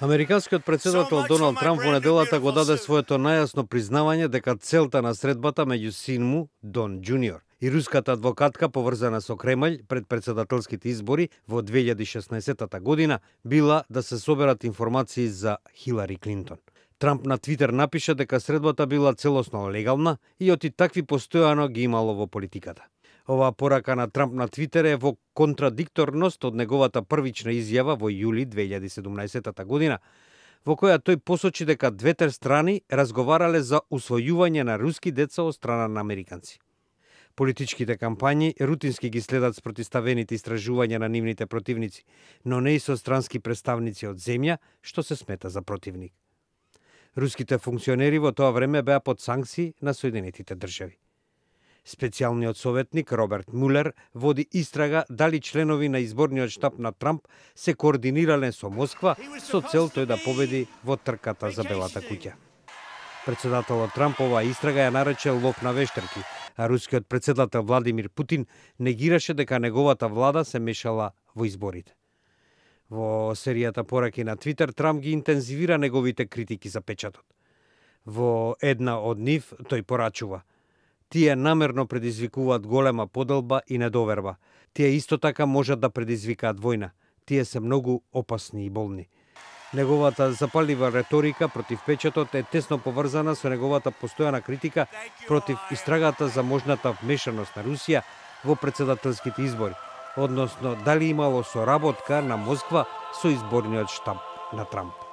Американскиот председател Доналд Трамп во неделата го даде своето најасно признавање дека целта на средбата меѓу син му, Дон Џуниор, и руската адвокатка поврзана со Кремљ пред председателските избори во 2016 година била да се соберат информации за Хилари Клинтон. Трамп на Твитер напиша дека средбата била целосно легална и оти такви постојано ги имало во политиката. Оваа порака на Трамп на Твитер е во контрадикторност од неговата првична изјава во јули 2017 година, во која тој посочи дека двете страни разговарале за усвојување на руски деца од страна на американци. Политичките кампањи рутински ги следат спротивставените истражувања на нивните противници, но не и со странски представници од земја, што се смета за противник. Руските функционери во тоа време беа под санкции на Соединетите држави. Специјалниот советник Роберт Мулер води истрага дали членови на изборниот штаб на Трамп се координирале со Москва со цел тој да победи во трката за Белата куќа. Председателот Трамп оваа истрага ја нарече лов на вештерки, а рускиот председател Владимир Путин негираше дека неговата влада се мешала во изборите. Во серијата пораки на Твитер, Трамп ги интензивира неговите критики за печатот. Во една од нив тој порачува: тие намерно предизвикуваат голема поделба и недоверба. Тие исто така можат да предизвикаат војна. Тие се многу опасни и болни. Неговата запалива реторика против печатот е тесно поврзана со неговата постојана критика против истрагата за можната вмешаност на Русија во председателските избори, односно дали имало соработка на Москва со изборниот штаб на Трамп.